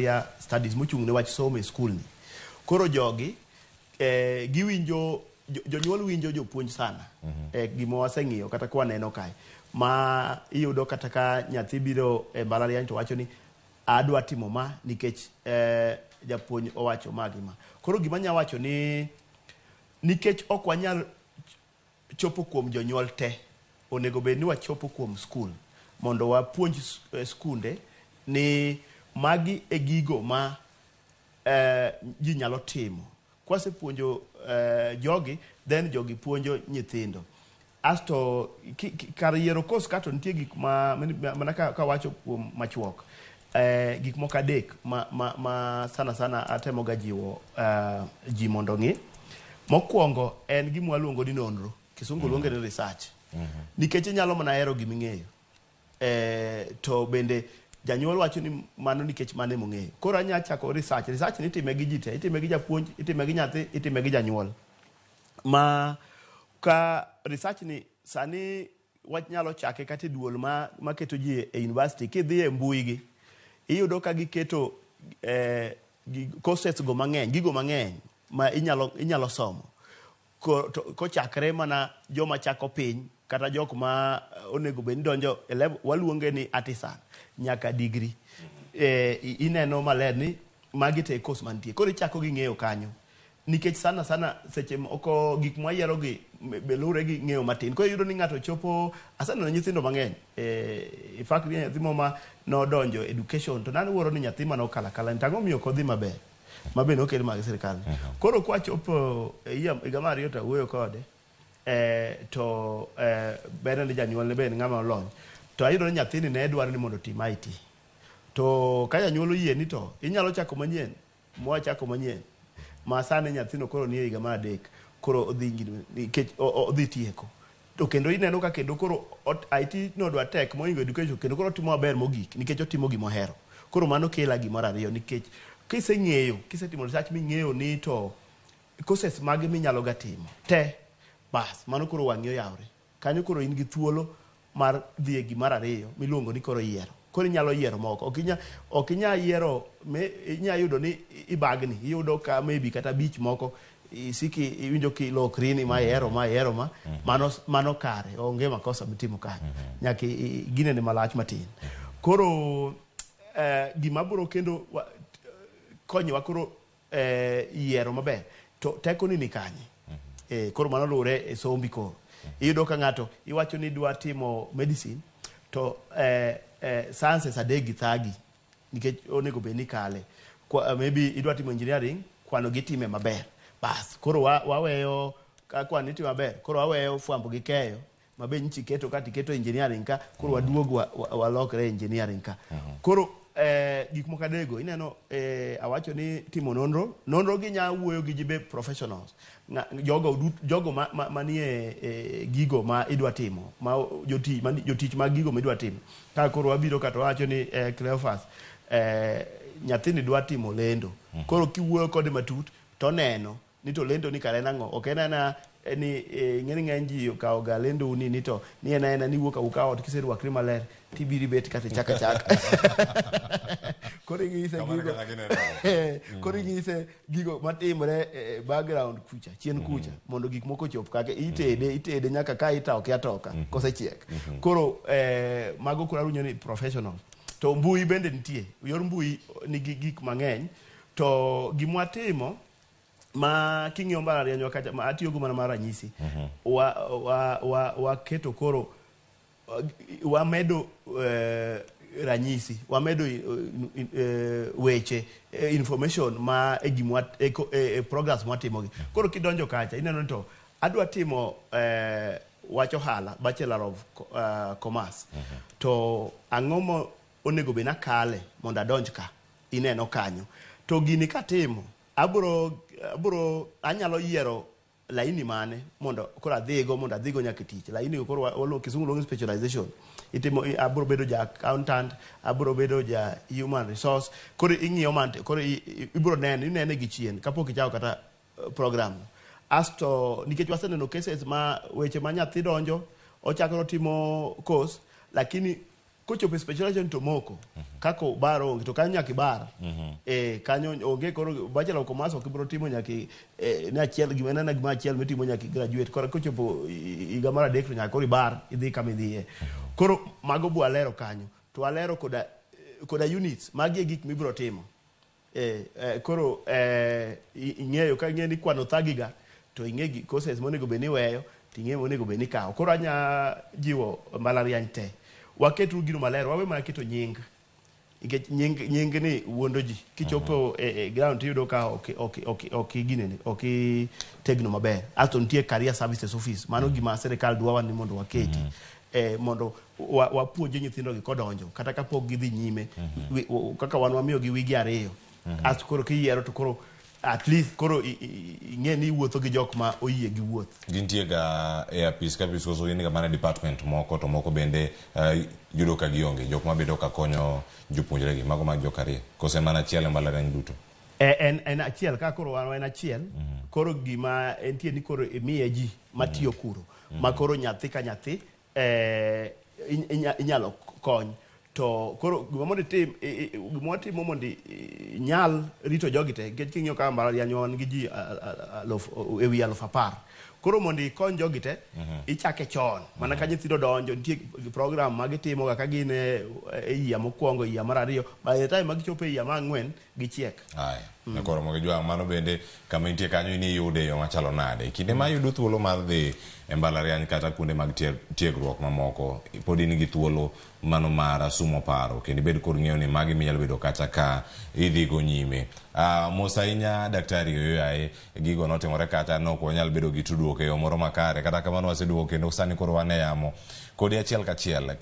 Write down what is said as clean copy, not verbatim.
Career Studies mochung' ne wach somo e skul ni. Koro jogi giwinjo jonyuol winjo jopuonj sana. Gima waseng'iyo kata ka waneno kae ma iyudo kata ka nyathi biro e mbalariany to wacho ni adwa timo ma nikech japuonj owacho ma gi ma. Koro gima anya wacho ni nikech ok wanyal chopo kuom jonyuol te, onego bed ni wachopo kuom skul mondo wapuonj skunde ni magi e gigo ma ji nyalo timo. Kwasepuonjo jogi, then jogi puonjo nyithindo. Asto kar yiero course ka to nitie gik ma mana ka wacho kuom machuok, gik moko adek ma sana sana atemo ga jiwo ji mondo ong'i. Mokwongo en gima waluongo ni nonro, kisungu luonge ni research. Nikech inyalo mana hero giming'eyo. To bende janyuol wacho ni mano nikech mano emong'eyo. Koro anya chako research. Research ni itime gi ji te, itime gi japuonj, itime gi nyathi, itime gi janyuol. Ma ka research ni sani wach nyalo chake kata e duol ma maketo ji e university kidhi e mbui gi iyudo ka giketo courses go mang'eny, gigo mang'eny ma inyalo somo. Kochakre mana joma chako piny kata jok ma onego bed ni donjo e level waluonge ni artisan nyaka degree. Ineno maler ni magi te course mantie. Koro ichako gi ng'eyo kanyo. Nikech sana sana seche moko gik mwayiero gi be luwre gi ng'eyo matin. Koro iyudo ni ng'ato chopo, aseneno nyithindo mang'eny. In fact nyathi moro ma nodonjo education to nawuoro ni nyathi mane okalo akala ni to ang'o miyo ok odhi maber. Ma be nokel mag sirikal. Koro kwachopo e higa mar ariyo to awuoyo kode, to berne ni janyuolne be en ng'ama olony. To ayudo ni nyathini ne dwaro ni mondo otim IT. To ka janyuol oyie ni to inyalo chako manyien, mwachako manyien. Ma sani nyathino koro nie higa mar adek, koro odhi nikech odhi tieko. To kendo ineno ka kendo koro IT nodwa tek mohingo education, kendo koro otimo maber mogik nikech otimo gima ohero. Koro mano kela gimoro ariyo nikech kiseng'eyo, kisetimo research ming'eyo ni to courses mage minyalo ga timo te, bas mano koro wang'i oyawre. Kanyo koro in gi thuolo mar dhi e gimoro ariyo miluongo ni koro yiero. Koro inyalo yiero moko. Ok inya yiero, inya yudo ni ibagni, iyudo ka maybe kata abich moko isiki iwinjo kilokri ni ma ihero ma ihero ma, mano kare, onge makosa mitimo kanyo. Nyaka ginene malach matin. Koro gima biro kendo konyowa koro yiero maber, to teko ni kanye? Koro mano luwore e sombi koro. Iyudo ka ng'ato iwacho ni idwa timo medicine, to sciences adek gi thagi, nikech onego bed ni kale. Maybe idwa timo engineering, kwano gi time maber. Bas, koro waweyo ka kwano itimo maber, koro waweyo fwambo gi keyo, mabe nyichi keto ka tiketo engineering ka, koro waduog walokre engineering ka. Koro gik moko adego, ineno awacho ni timo nonro, nonro gi nya wuoyo gi ji be professionals. Jogo manie gigo ma idwa timo, ma jotich mag gigo midwa timo. Ka koro wabiro ka to wawacho ni Cleophas, nyathini dwa timo lendo. Koro kiwuoyo kode matut, to neno ni to lendo ni kare en ang'o? Ok en aena ni ing'e ni ng'eny ji okawo ga lendo ni to ni en aena ni iwuok awuoka ot kiserwakri maler tibiro ibet kata ichak achaka. Koro ing'ise gigo. Koro ing'ise gigo matimore e background kucha, chien kucha, mondo gik moko ochop kaka itede nyaka ka itoke atoka kosechiek. Koro mago koro awinjo ni professional. To mbui bende nitie, yor mbui nigi gik mang'eny. To gimwa timo ma king'iyo mbalarianywa kacha, ma atiyogo mana mar ranyisi, waketo koro wamedo ranyisi, wamedo weche, information ma e gimwa e programs mwatimogi. Koro kidonjo kacha ineno ni to adwa timo wach ohala, Bachelor of Commerce. To ang'o mo onego bed nakale mondo adonj ka? Ineno kanyo. To gini katimo, abro anyalo yiero laini mane mondo koro adhigo, mondo adhigo nyaka e tich. Laini go koro kisungu luongo ni specialization. Itimo, abro bedo ja accountant, abro bedo ja human resource. Koro ing'iyo man, koro ibro neno, inene gi chien kapok ichako kata program. Asto nikech waseneno cases ma weche ma nyathi donjo, ochako timo course, lakini Kochopo e specialization to moko kaka bar onge to kanyo nyaka ibar. Kanyo onge koro Bachelor of Commerce ok ibiro timo nyaka ne achiel gima en gima achiel mitimo nyaka graduate. Koro kochopo higa mar adek to nyaka koro ibar idhi kama idhiye. Koro mago bo alero kanyo. To alero koda units magi e gik mibiro timo. Koro ing'eyo ka ing'eyo ni kwano thagi ga to ing'e gi courses monego bed ni iweyo to ing'e monego bed ni ikawo. Koro anya jiwo mbalariany te. Waketuru gino maler, wawe mana keto nying. Nikech nying ni wuondo ji. Kichopo e ground tiyudo ka ok ginene, ok itegno maber. Asto nitie career services office. Mano gima sirikal dwawa ni mondo waketi. Mondo wapuonje nyithindo gi kodonjo kata kapok gidhi nyime. Kaka wan wamiyo gi wigi 2. Asto koro kiyiero to koro at least koro ing'e ni iwuotho gi jok ma oyie gi wuoth. Gintie ga e apis ka apis koso gin ga mana department moko to moko bende yudo ka gionge jok mabedo ka konyo jopuonjre gi mago mag jo career kose mana achiel e mbalariany duto. En achiel ka koro wan en achiel. Koro gima entie ni koro imiye ji matiyo kuro ma koro nyathi ka nyathi inyalo kony. To koro gima mondo itim gima watimo mondo inyal rito jogi te nikech king'iyo kaka mbalariany wan gi ji ewi 10,000. Koro mondo ikony jogi te ichake chon mana ka nyithindo donjo nitie program ma gitimo ga ka gin e higa mokwongo higa mar 2 by the time ma gichopo e higa mar 4 gichiek. Aya, koro mondo gijwang' mano bende kama intie kanyo in iyude e yo machalo nade. Kinde ma iyudo thuolo mar dhi e mbalariany kata kuonde mag tiegruok mamoko, pod in gi thuolo mano mar sumo paro kendo ibed kod ng'eyo ni magi minyalo bedo kacha ka idhi go nyime. Mos ahinya Daktari Oyoyaye, gigo notimore kata nok wanyal bedo gi tudruok e yo moro makare, kata kamano waseduogo kendo sani koro wan e yamo kodi achiel kachiel.